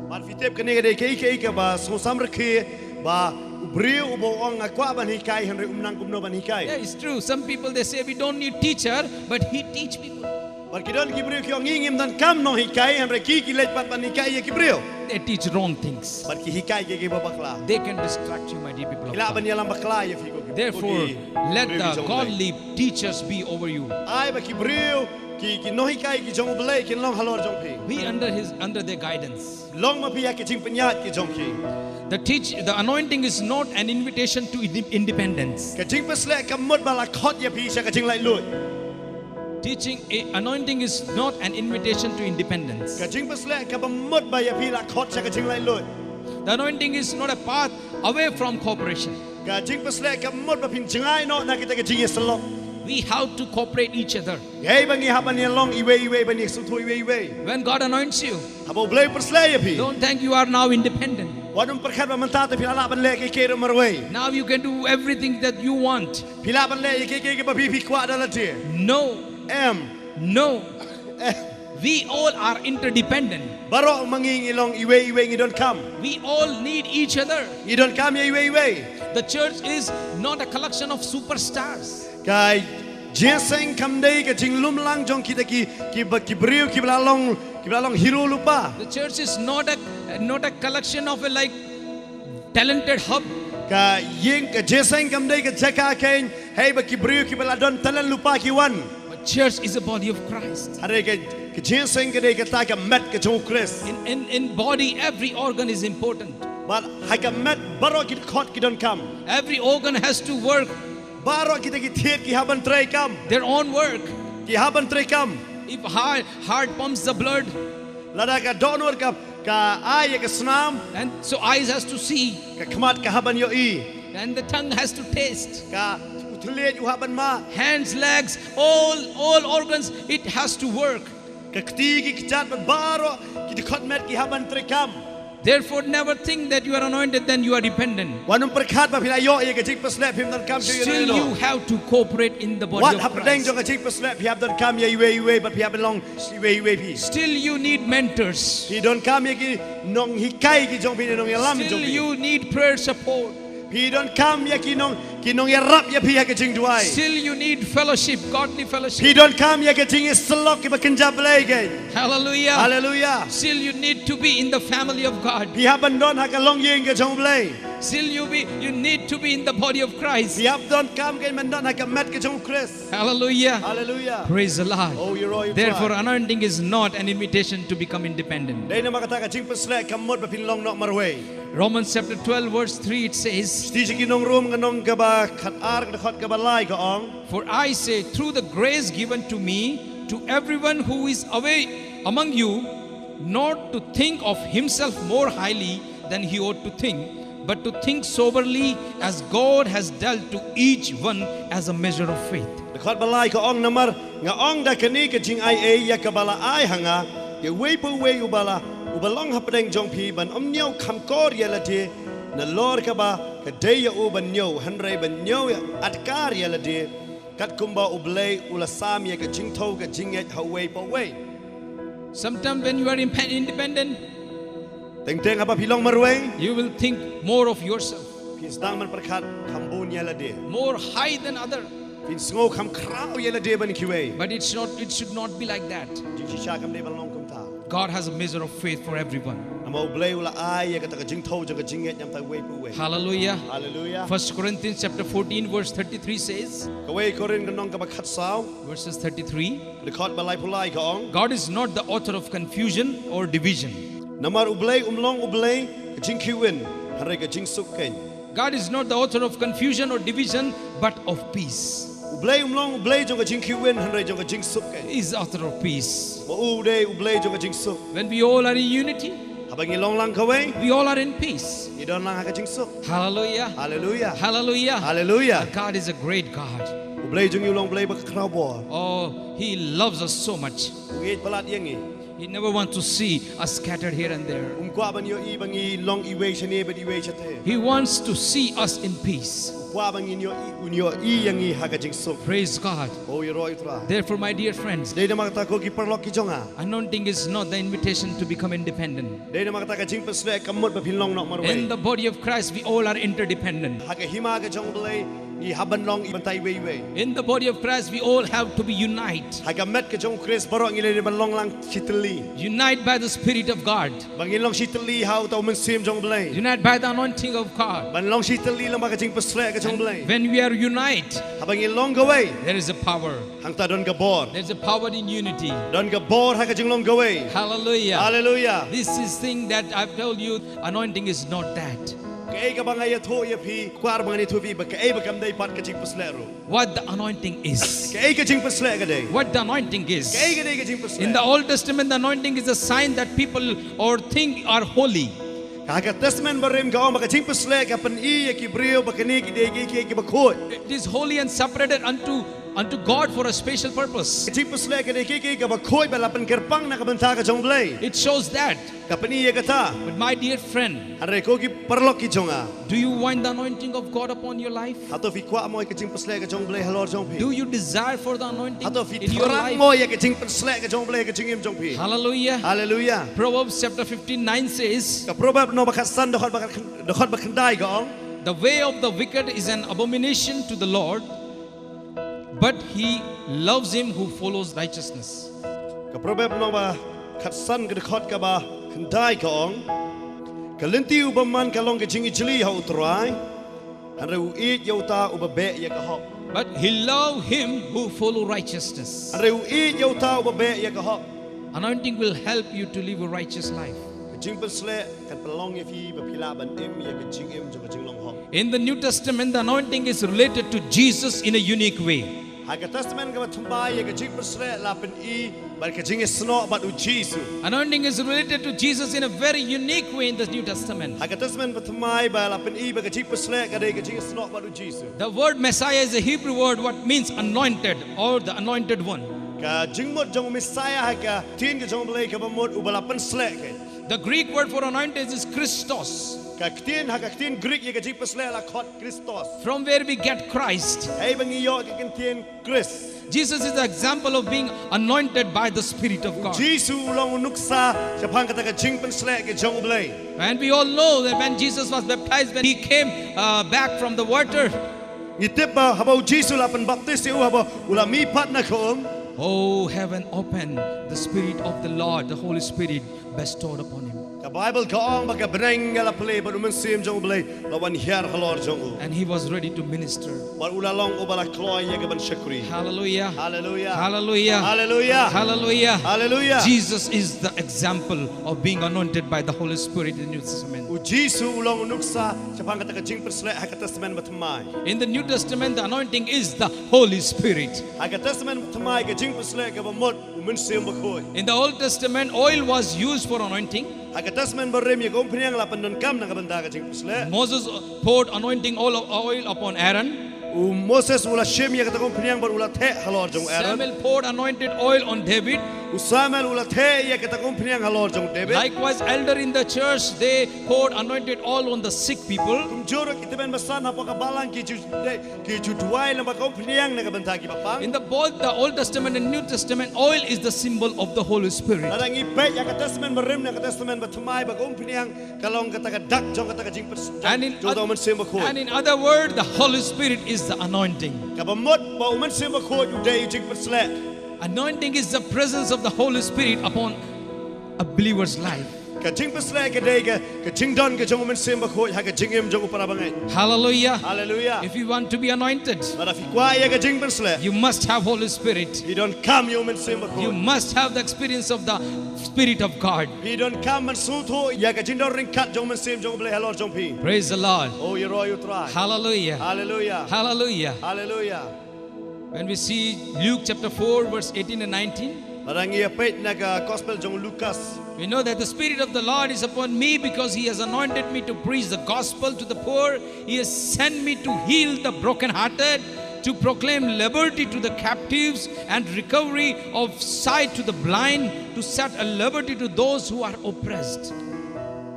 Bad phi tip kane ka dei kaei kaei kaba sngewsam rkhie ba u briew uba u ong nga kwah ban hikai hynrei um nang kumno ban hikai. Yeah, it's true. Some people they say we don't need teacher, but he teach people. Bad ki don ki briew ki ong ngi ngim donkam nonghikai hynrei ki ki leit pat ban hikai ïa ki briew. They teach wrong things. Bad ki hikai ïa kiba bakla. They can distract you, my dear people of Ki lah ban God. ïalam bakla ïa phi ko ki. Therefore, Ko ki let briew the ki jong U Blei. godly teachers be over you. Ai ba ki briew ki, ki nonghikai ki jong U Blei kin long halor jong phi. Be under his under their guidance. Long ma phi ha ki jingpynïaid ki jong ki. The teach the anointing is not an invitation to inde- independence. Ka jingpynshlur kam mut ba la khot ïa phi sha ka jinglaitluid. Teaching eh, anointing is not an invitation to independence. Ka jingpynshlur kam mut ba ïa phi la khot sha ka jinglaitluid. The anointing is not a path away from cooperation. Ka jingpynshlur kam mut ba phin jngai noh na kita ka jingïasyllok. We have to cooperate each other. Hei ba ngi hap ban ïalong iwei iwei, ban ïasngewthuh iwei iwei. When God anoints you, Haba U Blei u pyrshah ïa phi. Don't think you are now independent. Wat ym pyrkhat ba mynta te phi la lah ban leh kiei kiei ruh marwei. Now you can do everything that you want. Phi lah ban leh ïa kiei kiei kiba phi phi kwah da lade. No, Em. No. We all are interdependent. Baroh ma ngi ngi long iwei iwei, ngi donkam. We all need each other. Ngi donkam ïa iwei iwei. The church is not a collection of superstars. Ka jingïaseng kam dei ka jinglumlang jong kita ki, kiba, ki briew kiba la long, kiba la long hero lypa. The church is not a not a collection of a like talented hub. Ka ïing, ka jingïaseng kam dei ka jaka keiñ hei ba ki briew kiba la don talent lypa ki wan. But church is a body of Christ. Hynrei ka, ka jingïaseng ka dei kata ka met ka jong u Khrist. In, in, in body, every organ is important. Bad ha ka met baroh ki dkhot ki donkam. Every organ has to work Baroh kita ki thied ki hap ban treikam. their own work. Ki hap ban treikam. If heart, heart pumps the blood, Lada ka dohnud ka, ka ai ïa ka snam. and so eyes has to see, Ka khmat ka hap ban ïohi. and the tongue has to taste. Ka u thylliej u hap ban mad. Hands, legs, all, all organs, it has to work. Ka kti, ki kjat bad baroh ki dkhot met ki hap ban treikam. Therefore, never think that you are anointed, then you are dependent. Wat nym pyrkhat ba phi la ïoh ïa ka jingpynshlur phim donkam shuh ïa no ïa no. Still, you have to cooperate in the body Wat of hapdeng Christ. Jong ka jingpynshlur phi hap donkam ïa iwei iwei, bad phi hap ban long iwei iwei phi. Still, you need mentors. Phi donkam ïa ki nonghikai ki jong phi, nongïalam jong phi. Still, you need prayer support. Phi donkam ïa ki nong, ki nongïarap ïa phi ha ka jingduwai. Still, you need fellowship, godly Phi fellowship. donkam ïa ka jingïasyllok kiba kynja Blei keiñ. Hallelujah. Hallelujah. Still, you need to be in the family of God. Phi hap ban don ha ka longïing ka jong Blei. Still, you be you need to be in the body of Christ. Phi hap donkam keiñ ban don ha ka met ka jong u Khrist. Hallelujah. Hallelujah. Praise the Lord. Oh, you're all you Therefore, try. Anointing is not an invitation to become independent. Dei namar kata ka jingpynshlur kam mut ba phin long noh marwei. Romans chapter twelve, verse three, it says, Shithi sha ki nong Rom ka nong kaba khatar, ka dkhot kaba lai ka ong. For I say, through the grace given to me, to everyone who is away among you, not to think of himself more highly than he ought to think, but to think soberly as God has dealt to each one as a measure of faith. Dkhot ba lai ka ong, namar nga ong da kane ka jingai ei ïa kaba la ai ha nga, ïa uwei pa uwei uba la, uba long hapdeng jong phi, ban ym ñiew kham kor ïa lade, nalor kaba ka dei ïa u ban ñiew, hynrei ban ñiew ïa adkar ïa lade, katkum ba U Blei u la sam ïa ka jingthew ka jingngeit ha uwei pa uwei. Sometimes when you are impe-, independent, Teng teng haba phi long marwei, you will think more of yourself, phi sdang ban pyrkhat kham bun ïa lade, more high than other. Phin sngew kham khraw ïa lade ban kiwei. But it's not, it should not be like that. Jingshisha kam dei ban long kumta. God has a measure of faith for everyone. Namar U Blei u la ai ïa kata ka jingthew jong ka jingngeit namar uwei pa uwei. Hallelujah. Hallelujah. First Corinthians chapter fourteen, verse thirty-three says, Kawei Korinth ka nong kaba khatsaw, verses thirty-three, dkhot ba laiphew lai ka ong. God is not the author of confusion or division. Namar U Blei um long U Blei ka jingkhih win, hynrei ka jingsuk keiñ. God is not the author of confusion or division, but of peace. U Blei um long U Blei jong ka jingkhih win, hynrei jong ka jingsuk keiñ. He is author of peace. Ma u dei U Blei jong ka jingsuk. When we all are in unity, Haba ngi long lang kawei, we all are in peace. Ngi don lang ha ka jingsuk. Hallelujah. Hallelujah. Hallelujah. Hallelujah. Our God is a great God. U Blei jong ngi u long Blei ba khraw bor. Oh, He loves us so much. U ngeit palat ïa ngi. He never wants to see us scattered here and there. Um kwah ban ïohi ba ngi long iwei shane bad iwei shate. He wants to see us in peace. U kwah ba ngin ïohi, un ïohi ïa ngi ha ka jingsuk. Praise God. Oh, ïaroh ïa U Trai. Therefore, my dear friends, Dei namar kata ko ki paralok ki jong nga, anointing is not the invitation to become independent. Dei namar kata ka jingpynshlur kam mut ba phin long nongmarwei. In the body of Christ, we all are interdependent. Ha ka hima ka jong U Blei, ngi hap ban long i bynta iwei iwei. In the body of Christ, we all have to be unite. Ha ka met ka jong U Khrist baroh ngi la dei ban long lang shitylli. Unite by the Spirit of God. Ba ngin long shitylli ha uta u Mynsiem jong U Blei. Unite by the anointing of God. Ban long shitylli lyngba ka jingpynshlur ka jong U Blei. And when we are unite, Haba ngi long kawei, there is a power. Hangta don ka bor. There's a power in unity. Don ka bor ha ka jinglong kawei. Hallelujah. Hallelujah. This is thing that I've told you, anointing is not that. Kaei kaba nga ïathuh ïa phi, kwah ba ngan ïathuh ïa phi ba kaei ba kam dei pat ka jingpynshlur ruh. What the anointing is. Kaei ka jingpynshlur ka dei. What the anointing is. Kaei ka dei ka jingpynshlur. In the Old Testament, the anointing is a sign that people or thing are holy. Ha ka Testament Barim ka ong ba ka jingpynshlur ka pyni ïa ki briew ba kine ki dei ki, ki, ki bakhuid. It is holy and separated unto, unto God for a special purpose. Ka jingpynshlur ka dei ki, ki, ki bakhuid ba la pynkyrpang na ka bynta ka jong U Blei. It shows that. Ka pyni ïa kata. But my dear friend, Hynrei ko ki paralok ki jong nga, do you want the anointing of God upon your life? Hato phi kwah mo ïa ka jingpynshlur ka jong U Blei halor jong phi? Do you desire for the anointing in your life? Hato phi thrang mo ïa ka jingpynshlur ka jong U Blei ha ka jingim jong phi? Hallelujah. Hallelujah. Proverbs chapter fifteen nine says, Ka Proverb nong ba khatsan dkhot ba khat, dkhot ba khyndai ka ong, the way of the wicked is an abomination to the Lord, but he loves him who follows righteousness. Ka Proverb nong ba khatsan ka dkhot kaba khyndai ka ong, ka lynti u bymman ka long ka jingijli ha U Trai, hynrei u ïeit ïa uta uba beh ïa ka hok. But he love him who follow righteousness. Hynrei u ïeit ïa uta uba beh ïa ka hok. Anointing will help you to live a righteous life. Ka jingpynshlur kan pynlong ïa phi ba phi lah ban im ïa ka jingim jong ka jinglong hok. In the New Testament, the anointing is related to Jesus in a unique way. Ha ka Testament kaba thymmai ïa ka jingpynshlur la pyni bad ka jingïasnoh bad U Jisu. Anointing is related to Jesus in a very unique way in the New Testament. Ha ka Testament ba thymmai ba la pyni ba ka jingpynshlur ka dei ka jingïasnoh bad U Jisu. The word Messiah is a Hebrew word what means anointed or the anointed one. Ka jingmut jong Messiah ha ka ktien ka jong U Blei kaba mut uba la pynshlur ka. The Greek word for anointed is Christos. Ka ktien, ha ka ktien Greek ïa ka jingpynshlur la khot Christos. From where we get Christ. Hei ba ngi ïoh ka ktien Christ. Jesus is the example of being anointed by the Spirit of God. Jisu u long u nuksa shaphang kata ka jingpynshlur ka jong U Blei. And we all know that when Jesus was baptized, when he came, uh, back from the water, ngi tip ba haba U Jisu la pynbaptis ïa u, haba u la mih pat na ka um, oh, heaven opened, the Spirit of the Lord, the Holy Spirit bestowed upon him. Ka Baibl ka ong ba ka bneng ka la plie bad u Mynsiem jong U Blei u la wan hiar halor jong u. And he was ready to minister. Bad u la long uba la kloi ïa ka ban shakri. Hallelujah. Hallelujah. Hallelujah. Hallelujah. Hallelujah. Hallelujah. Jesus is the example of being anointed by the Holy Spirit in the New Testament. U Jisu u long u nuksa shaphang kata ka jingpynshlur ha ka Testament Bathymmai. In the New Testament, the anointing is the Holy Spirit. Ha ka Testament Bathymmai ka jingpynshlur kaba mut u Mynsiem Bakhuid. In the Old Testament, oil was used for anointing. Ha ka Testament Barim ïa ka umphniang la pyndonkam na ka bynta ka jingpynshlur. Moses poured anointing oil, oil upon Aaron. U Moses u la shim ïa kata ka umphniang bad u la theh halor jong Aaron. Samuel poured anointed oil on David. U Samuel u la theh ïa kata ka umphniang halor jong David. Likewise, elder in the church, they poured anointed oil on the sick people. Kumjuh ruh ki tymmen basan hapoh ka balang ki ju, ki ju duwai lyngba ka umphniang na ka bynta kiba pang. In the both the Old Testament and New Testament, oil is the symbol of the Holy Spirit. Lada ngi peit ïa ka Testament Barim na ka Testament Bathymmai ba ka umphniang ka long kata ka dak jong kata ka jingpynshlur. And in jong oth-, u Mynsiem Bakhuid. And in other word, the Holy Spirit is the anointing. Kaba mut ba u Mynsiem Bakhuid u dei u jingpynshlur. Anointing is the presence of the Holy Spirit upon a believer's life. Ka jingpynshlur ka dei ka, ka jingdon ka jong u Mynsiem Bakhuid ha ka jingim jong u para bangeit. Hallelujah. Hallelujah. If you want to be anointed, lada phi kwah ïa ka jingpynshlur, you must have Holy Spirit. Phi donkam ïa u Mynsiem Bakhuid. You must have the experience of the Spirit of God. Phi donkam ban sngewthuh ïa ka jingdon ryngkat jong u Mynsiem jong U Blei halor jong phi. Praise the Lord. Oh, ïaroh ïa u Trai. Hallelujah. Hallelujah. Hallelujah. Hallelujah. When we see Luke chapter four, verse eighteen and nineteen, lada ngi ïa peit na ka Gospel jong u Lukas, we know that the Spirit of the Lord is upon me because he has anointed me to preach the gospel to the poor. He has sent me to heal the brokenhearted, to proclaim liberty to the captives and recovery of sight to the blind, to set at liberty to those who are oppressed.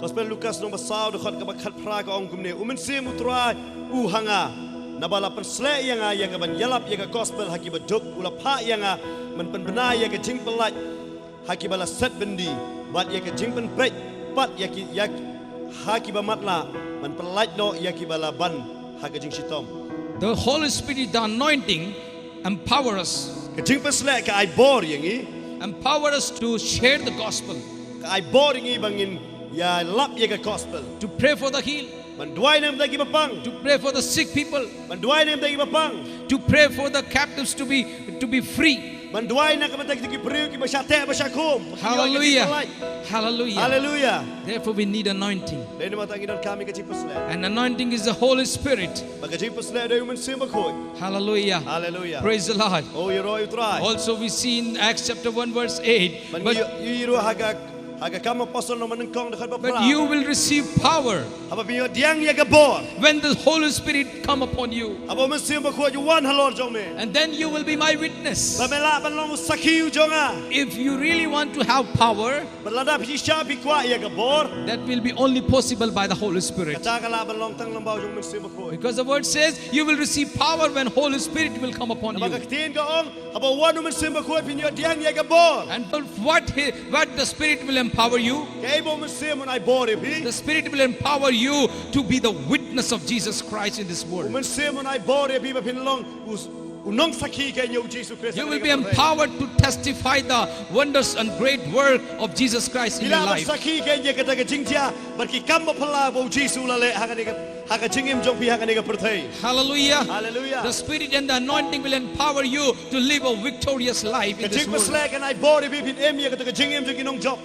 Gospel Lukas lynnong ba saw dkhot kaba khatphra ka ong kumne: U Mynsiem u Trai u ha nga, naba la pynsleh ïa nga ïa ka ban ïalap ïa ka Gospel ha kiba duk, u la phah ïa nga ban pynbna ïa ka jingpyllait ha kiba la set byndi, bad ïa ka jingpynpeit pat ïa ki, ïa ha kiba matlah, ban pyllait noh ïa kiba la ban ha ka jingshitom. The Holy Spirit, the anointing, empower us. Ka jingpynshlur ka ai bor ïa ngi. Empower us to share the gospel. Ka ai bor ïa ngi ba ngin ïalap ïa ka gospel. To pray for the healed. Ban duwai na ka bynta kiba pang. To pray for the sick people. Ban duwai na ka bynta kiba pang. To pray for the captives to be, to be free. Ban duwai na ka bynta kita ki briew kiba shah teh ba shah kum. Hallelujah. Hallelujah. Hallelujah. Therefore we need anointing. Dei namar kata ngi donkam ïa ka jingpynshlur. And anointing is the Holy Spirit. Bad ka jingpynshlur dei u Mynsiem Bakhuid. Hallelujah. Hallelujah. Praise the Lord. Oh, ïaroh ïa u Trai. Also we see in Acts chapter one verse eight. Bad, bad ngi ïohi ruh ha ka, ha ka Kam Apostol lynnong ba nyngkong dkhot ba phra. But you will receive power. Haba phi ïoh pdiang ïa ka bor. When the Holy Spirit come upon you. Haba u Mynsiem Bakhuid u wan halor jong me. And then you will be my witness. Bad me lah ban long u sakhi u jong nga. If you really want to have power, bad lada phi shisha phi kwah ïa ka bor, that will be only possible by the Holy Spirit. Kata ka lah ban long tang lyngba u jong u Mynsiem Bakhuid. Because the word says, you will receive power when Holy Spirit will come upon you. Namar ka ktien ka ong, haba wan u Mynsiem Bakhuid phin ïoh pdiang ïa ka bor. And what he, what the Spirit will empower you. Kaei ba u Mynsiem un ai bor ïa phi. The Spirit will empower you to be the witness of Jesus Christ in this world. U Mynsiem un ai bor ïa phi ba phin long u, u nongsakhi keiñ ïa u Jisu Khrist. You will be empowered to testify the wonders and great work of Jesus Christ in your life. Phi lah ban sakhi keiñ ïa kata ka jingjia bad ki kam ba phylla ba u Jisu u la leh ha kane ka, ha ka jingim jong phi ha kane ka pyrthei. Hallelujah. Hallelujah. The Spirit and the anointing will empower you to live a victorious life in this world. Ka jingpynshlur kan ai bor ïa phi phin im ïa kata ka jingim jong ki nongjop.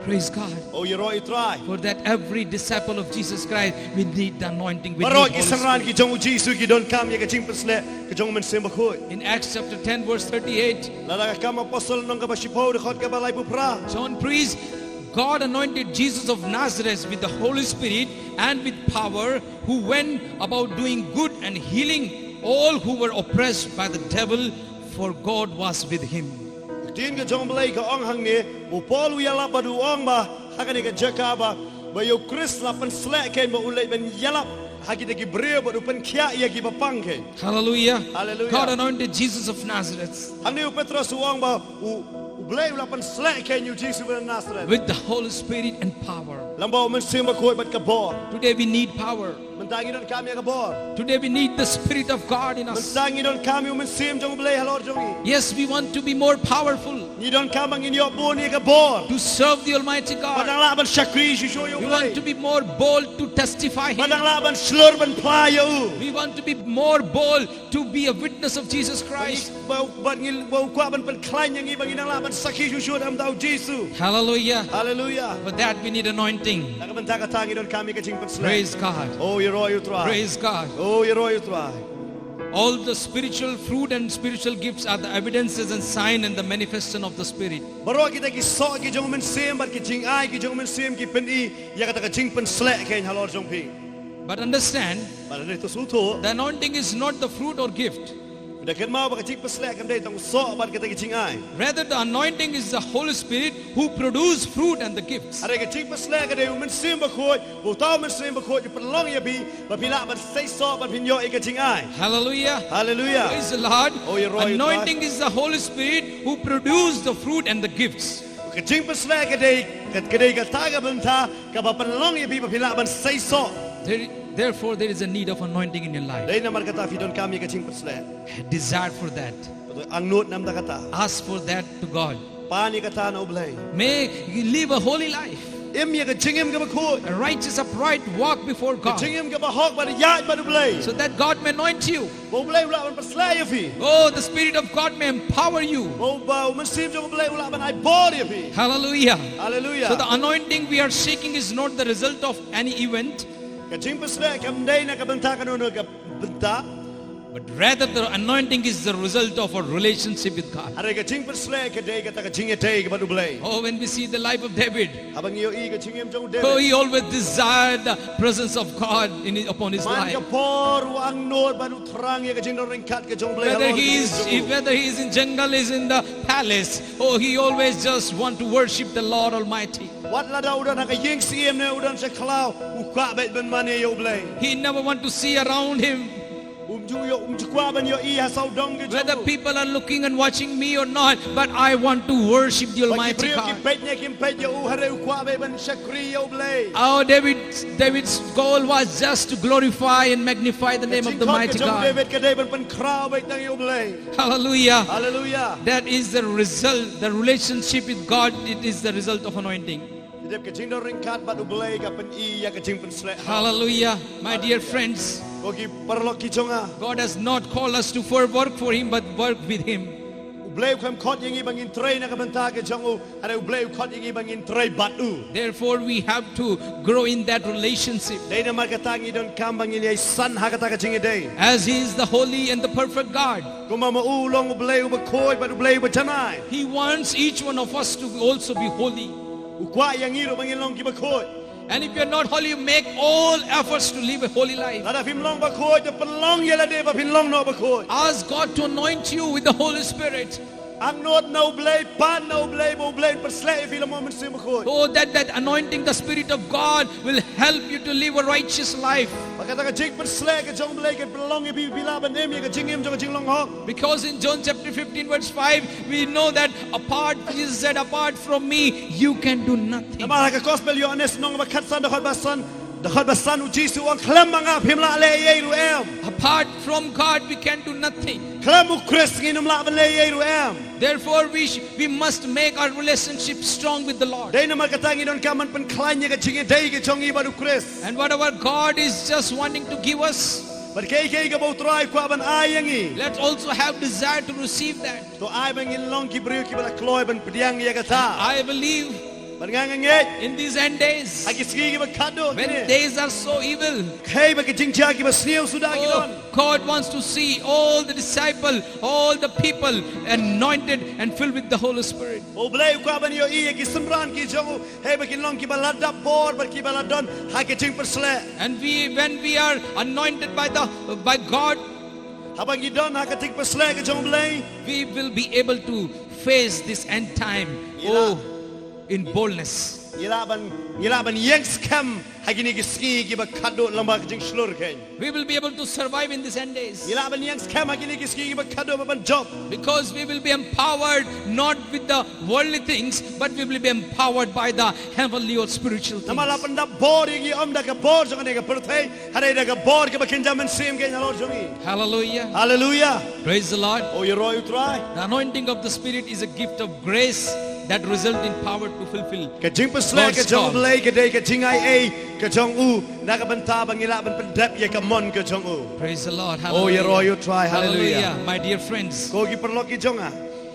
Praise God. Oh, ïaroh ïa u Trai. For that every disciple of Jesus Christ, we need the anointing, we need Holy Spirit. Baroh ki synran ki jong u Jisu ki donkam ïa ka jingpynshlur ka jong u Mynsiem Bakhuid. In Acts chapter ten verse thirty-eight, lada ka Kam Apostol lynnong kaba shiphew dkhot kaba laiphew phra. John preached, God anointed Jesus of Nazareth with the Holy Spirit and with power, who went about doing good and healing all who were oppressed by the devil, for God was with him. Ka ktien ka jong u Blei ka ong hangne, u Paul u ïalap bad u ong ba ha kane ka jaka ba, ba ïa u Khrist la pynsleh keiñ ba u leit ban ïalap ha kita ki briew bad u pynkhiah ïa kiba pang keiñ. Hallelujah. Hallelujah. God anointed Jesus of Nazareth. Hangne u Petros u ong ba u, u Blei u la pynsleh keiñ ïa u Jisu ba na Nazareth. With the Holy Spirit and power. Lyngba u Mynsiem Bakhuid bad ka bor. Today we need power. Mynta ngi donkam ïa ka bor. Today we need the Spirit of God in us. Mynta ngi donkam ïa u Mynsiem jong u Blei halor jong ngi. Yes, we want to be more powerful. Ngi donkam ba ngin ïoh bun ïa ka bor. To serve the Almighty God. Ba dang lah ban shakri shuh shuh ïa U Blei. We want to be more bold to testify Him. Ba dang lah ban shlur ban phla ïa U. We want to be more bold to be a witness of Jesus Christ. Ba, ba ngin, ba U kwah ban pynkhlaiñ ïa ngi ba ngin dang lah ban sakhi shuh shuh na ka bynta U Jisu. Hallelujah. Hallelujah. For that we need anointing. Na ka bynta kata ngi donkam ïa ka jingpynshlur. Praise God. Oh, ïaroh ïa U Trai. Praise God. Oh, ïaroh ïa U Trai. All the spiritual fruit and spiritual gifts are the evidences and sign and the manifestation of the Spirit. Baroh kita ki soh ki jong U Mynsiem bad ki jingai ki jong U Mynsiem ki pyni ïa kata ka jingpynshlur kein halor jong phi. But understand, Bad hynrei to sngewthuh, the anointing is not the fruit or gift. Da kynmaw ba ka jingpynshlur kam dei tang u soh bad kita ki jingai. Rather, the anointing is the Holy Spirit who produce fruit and the gifts. Hynrei ka jingpynshlur ka dei U Mynsiem Bakhuid, ba uta U Mynsiem Bakhuid u pynlong ïa phi ba phi lah ban sei soh bad phin ïoh ïa ka jingai. Hallelujah. Hallelujah. Praise the Lord. Oh, ïaroh ïa U Trai. Anointing is the Holy Spirit who produce the fruit and the gifts. Ka jingpynshlur ka dei, ka, ka dei kata ka bynta kaba pynlong ïa phi ba phi lah ban sei soh. There, therefore, there is a need of anointing in your life. Dei namar kata phi donkam ïa ka jingpynshlur. Desire for that. Angnud namar kata. Ask for that to God. Pan ïa kata na U Blei. May you live a holy life. Im ïa ka jingim kaba khuid. A righteous, upright walk before God. Ka jingim kaba hok bad ïaid bad U Blei. So that God may anoint you. Ba U Blei u lah ban pynsleh ïa phi. Oh, the Spirit of God may empower you. Ba U, ba U Mynsiem jong U Blei u lah ban ai bor ïa phi. Hallelujah. Hallelujah. So the anointing we are seeking is not the result of any event. Ka jingpynshlur kam dei na ka bynta kano kano ka bynta. But rather the anointing is the result of a relationship with God. Hynrei ka jingpynshlur ka dei kata ka jingïadei bad U Blei. Oh, when we see the life of David, Haba ngi ïohi ka jingim jong u David. Oh, he always desired the presence of God in his, upon his life. Man ka por u angnud bad u thrang ïa ka jingdon ryngkat ka jong U Blei halor ka jingim jong u. Whether he is, whether he is in jungle, is in the palace, oh, he always just want to worship the Lord Almighty. Wat lada u don ha ka ïing syiem ne u don sha khlaw, u kwah beit ban mane ïa U Blei. He never want to see around him. Um ju ïoh, um ju kwah ban ïohi ha sawdong ki jong u. Whether people are looking and watching me or not, but I want to worship the Almighty God. Ba ki briew ki peit ne kim peit ïa u, hynrei u kwah beit ban shakri ïa U Blei. Oh, David, David's goal was just to glorify and magnify the name of the mighty God. Ka jingkhot ka jong u David ka dei ban pynkhraw beit tang ïa U Blei. Hallelujah. Hallelujah. That is the result, the relationship with God, it is the result of anointing. Te dep ka jingdon ryngkat bad U Blei ka pyni ïa ka jingpynshlur. Hallelujah. My dear friends, ko ki paralok ki jong nga, God has not called us to for work for him, but work with him. U Blei um khot ïa ngi ba ngin trei na ka bynta ka jong u, hynrei U Blei u khot ïa ngi ba ngin trei bad u. Therefore, we have to grow in that relationship. Dei namar kata ngi donkam ba ngin ïai san ha kata ka jingïadei. As he is the holy and the perfect God, kumba ma u u long U Blei uba khuid bad U Blei uba janai, he wants each one of us to also be holy. U kwah ïa ngi ruh ba ngin long kiba khuid. And if you are not holy, you make all efforts to live a holy life. Lada phim long ba khuid, to pynlong ïa lade ba phin long noh ba khuid. Ask God to anoint you with the Holy Spirit. Angnud na U Blei, pan na U Blei, ba U Blei un pynsleh ïa phi lem U Mynsiem Bakhuid. Oh, that, that anointing, the Spirit of God will help you to live a righteous life. Ba kata ka jingpynsleh ka jong U Blei kan pynlong ïa phi ba phin lah ban im ïa ka jingim jong ka jinglong hok. Because in John chapter fifteen verse five, we know that apart, Jesus said, "Apart from me, you can do nothing." Namar ha ka Gospel Ïoannis lynnong ba khatsan dkhot ba san, dkhot ba san u Jisu u ong, "Khlem ma nga phim lah leh ei ei ruh em." Apart from God, we can do nothing. Khlem U Khrist ngin ym lah ban leh ei ei ruh em. Therefore, we sh-, we must make our relationship strong with the Lord. Dei namar kata ngi donkam ban pynkhlaiñ ïa ka jingïadei ka jong ngi bad U Khrist. And whatever God is just wanting to give us, bad kaei kaei kaba U Trai u kwah ban ai ïa ngi, let's also have desire to receive that. To ai ba ngin long ki briew kiba la kloi ban pdiang ïa kata. I believe, bad nga nga ngeit, in these end days, ha ki sngi kiba khadduh kine, when days are so evil, hei ba ki jingjia kiba sniew suda ki don, oh, God wants to see all the disciple, all the people anointed and filled with the Holy Spirit. U Blei u kwah ban ïohi ïa ki synran ki jong u, hei ba kin long kiba la dap bor bad kiba la don ha ka jingpynsleh. And we, when we are anointed by the, by God, haba ngi don ha ka jingpynsleh ka jong U Blei, we will be able to face this end time, oh, in boldness. Ngi lah ban, ngi lah ban ïeng skhem ha kine ki sngi kiba khadduh lyngba ka jingshlur kein. We will be able to survive in these end days. Ngi lah ban ïeng skhem ha kine ki sngi kiba khadduh ban jop. Because we will be empowered not with the worldly things, but we will be empowered by the heavenly or spiritual things. Namar la pyndap bor ïa ngi ym da ka bor jong kane ka pyrthei, hynrei da ka bor kaba kynja mynsiem kein halor jong ngi. Hallelujah. Hallelujah. Praise the Lord. O ïaroh ïa U Trai. The anointing of the Spirit is a gift of grace that result in power to fulfill Ka jingpynshlur God's ka jong U call. Blei ka dei ka jingai ei ka jong u na ka bynta ba ngi lah ban pyndep ïa ka mon ka jong u. Praise the Lord. O ïaroh ïa U Trai. Hallelujah. Hallelujah. My dear friends, Ko ki paralok ki jong nga.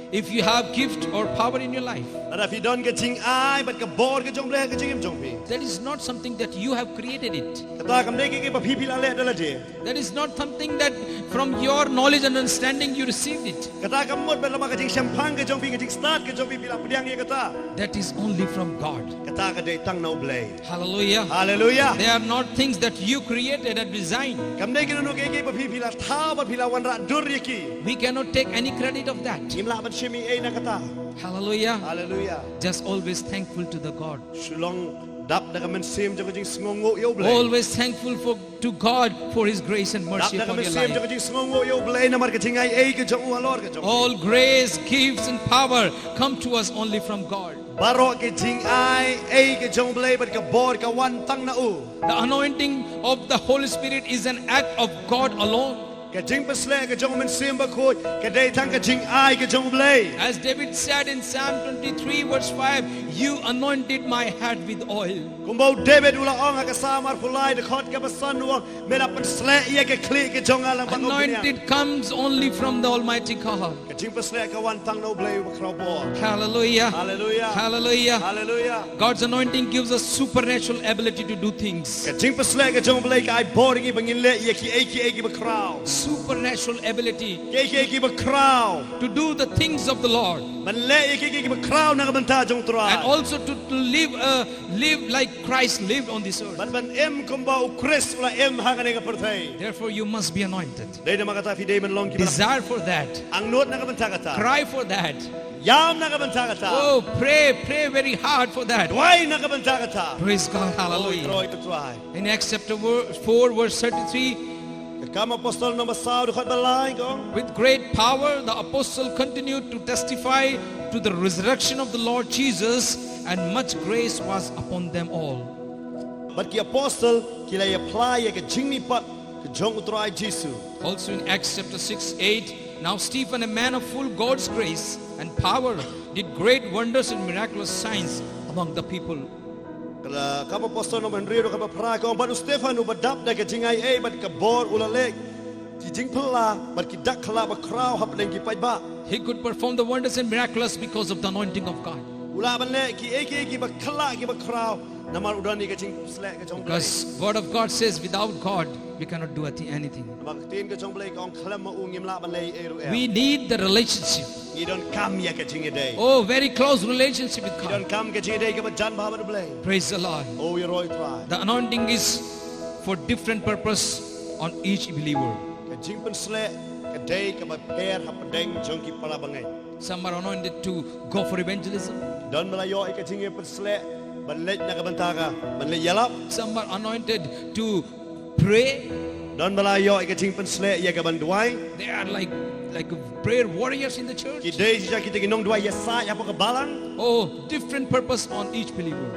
If you have gift or power in your life, Lada phi don ka jingai bad ka bor ka jong U Blei ha ka jingim jong phi. That is not something that you have created it. Kata kam dei ka, kaba phi phi la leh da lade. That is not something that from your knowledge and understanding you received it. Kata kam mut ba lyngba ka jingshemphang ka jong phi, ka jingstad ka jong phi phi la pdiang ïa kata. That is only from God. Kata ka dei tang na U Blei. Hallelujah. Hallelujah. They are not things that you created and designed. Kam dei kino kino kiei kiei ba phi phi la thaw bad phi la wanrah dur ïa ki. We cannot take any credit of that. Ngim lah ban shim ei ei na kata. Hallelujah. Hallelujah. Just always thankful to the God. Shu long dap da ka mynsiem jong ka jingsngewnguh ïa U Blei. Always thankful for, to God for His grace and mercy upon your life. Dap da ka mynsiem jong ka jingsngewnguh ïa U Blei namar ka jingai ei ka jong u halor ka jong. All grace, gifts and power come to us only from God. Baroh ka jingai ei ka jong U Blei bad ka bor ka wan tang na u. The anointing of the Holy Spirit is an act of God alone. Ka jingpynshlur ka jong U Mynsiem Bakhuid ka dei tang ka jingai ka jong U Blei. As David said in Psalm twenty-three verse five, "You anointed my head with oil." Kumba u David u la ong ha ka Salm arphew lai dkhot kaba san u ong, me la pynshlur ïa ka khlieh ka jong nga lyngba ka umphniang. Anointed comes only from the Almighty God. Ka jingpynshlur ka wan tang na U Blei uba khraw bor. Hallelujah. Hallelujah. Hallelujah. Hallelujah. God's anointing gives us supernatural ability to do things. Ka jingpynshlur ka jong U Blei ka ai bor ïa ngi ba ngin leh ïa kiei kiei kiba khraw. Supernatural ability. Kiei kiei kiba khraw. To do the things of the Lord. Ban leh ïa kiei kiei kiba khraw na ka bynta jong U Trai. And also to, to live, uh, live like Christ lived on this earth. Ban, ban im kumba u Khrist u la im ha kane ka pyrthei. Therefore, you must be anointed. Dei namar kata phi dei ban long kiba. Desire for that. Angnud na ka bynta kata. Cry for that. Ïam na ka bynta kata. Oh, pray, pray very hard for that. Duwai na ka bynta kata. Praise God. Hallelujah. Oh, ïaroh ïa U Trai. In Acts chapter wo-, four, verse thirty-three, Ka Kam Apostol number saw dkhot ba lai ka ong. With great power, the apostle continued to testify to the resurrection of the Lord Jesus, and much grace was upon them all. Bad ki apostol ki la ïa phla ïa ka jingmihpat ka jong U Trai Jisu. Also in Acts chapter six, eight, "Now Stephen, a man of full God's grace and power, did great wonders and miraculous signs among the people." Ka Kam Apostol number hynriew dkhot ba phra ka ong, bad u Stephan uba dap da ka jingai ei bad ka bor u la leh ki jingphylla bad ki dak khlak ba khraw hapdeng ki paidbah. He could perform the wonders and miraculous because of the anointing of God. U lah ban leh kiei kiei kiba khlak kiba khraw namar u don ïa ka jingpynshlur ka jong U Blei. Because Word of God says, "Without God, we cannot do a thi-, anything." Namar ka ktien ka jong U Blei ka ong khlem ma u ngim lah ban leh ei ei ruh ei. We need the relationship. Ngi donkam ïa ka jingïadei. Oh, very close relationship with God. Ngi donkam ka jingïadei kaba jan bha bad U Blei. Praise the Lord. Oh, ïaroh ïa U Trai. The anointing is for different purpose on each believer. Ka jingpynshlur ka dei kaba pher hapdeng jong ki para bangeit. Some are anointed to go for evangelism. Don ba la ïoh ïa ka jingpynshlur ban leit na ka bynta ka ban leit ïalap. Some are anointed to pray. Don ba la ïoh ïa ka jingpynshlur ïa ka ban duwai. They are like, like prayer warriors in the church. Ki dei shisha kita ki nongduwai ïasaid hapoh ka balang. Oh, different purpose on each believer.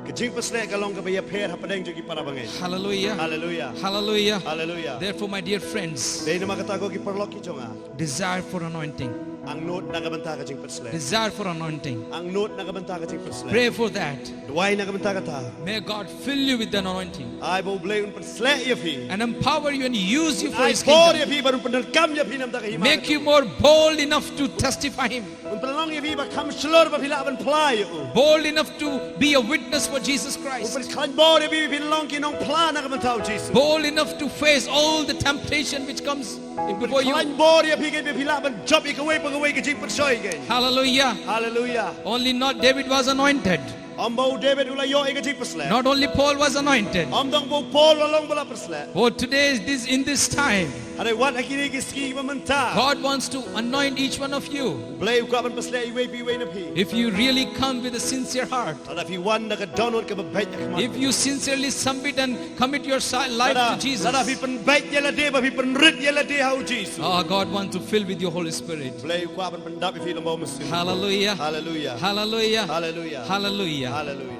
Ka jingpynshlur ka long kaba ïapher hapdeng jong ki para bangeit. Hallelujah. Hallelujah. Hallelujah. Hallelujah. Therefore, my dear friends, Dei namar kata ko ki paralok ki jong nga. Desire for anointing. Angnud na ka bynta ka jingpynshlur. Desire for anointing. Angnud na ka bynta ka jingpynshlur. Pray for that. Duwai na ka bynta kata. May God fill you with the anointing. Ai ba U Blei un pynshlur ïa phi. And empower you and use you for His kingdom. Ai bor ïa phi bad un pyndonkam ïa phi na ka bynta ka hima. Make you more bold enough to testify Him. Un pynlong ïa phi ba kham shlur ba phi lah ban phla ïa u. Bold enough to be a witness for Jesus Christ. Un pynkhlaiñ bor ïa phi ba phin long ki nongphla na ka bynta U Jisu. Bold enough to face all the temptation which comes before you. Pynkhlaiñ bor ïa phi ba phi lah ban jop ïa kawei pa kawei ka jingpyrshah ka. Hallelujah. Hallelujah. Only not David was anointed. Ym ba u David u la ïoh ïa ka jingpynshlur. Not only Paul was anointed. Ym tang ba u Paul u la long ba la pynshlur. Oh, today, this, in this time, Hynrei wat ha kine ki sngi ba mynta, God wants to anoint each one of you. Blei u kwah ban pynshlur iwei pa iwei na phi. If you really come with a sincere heart, Lada phi wan da ka dohnud kaba beit ha khmat. If you sincerely submit and commit your si- life Lada, to Jesus, lada phi pynbeit ïa lade, ba phi pynrit ïa lade ha u Jisu. Ah, God wants to fill with your Holy Spirit. Blei u kwah ban pyndap ïa phi lyngba u Mynsiem. Hallelujah. Hallelujah. Hallelujah. Hallelujah. Hallelujah. Hallelujah.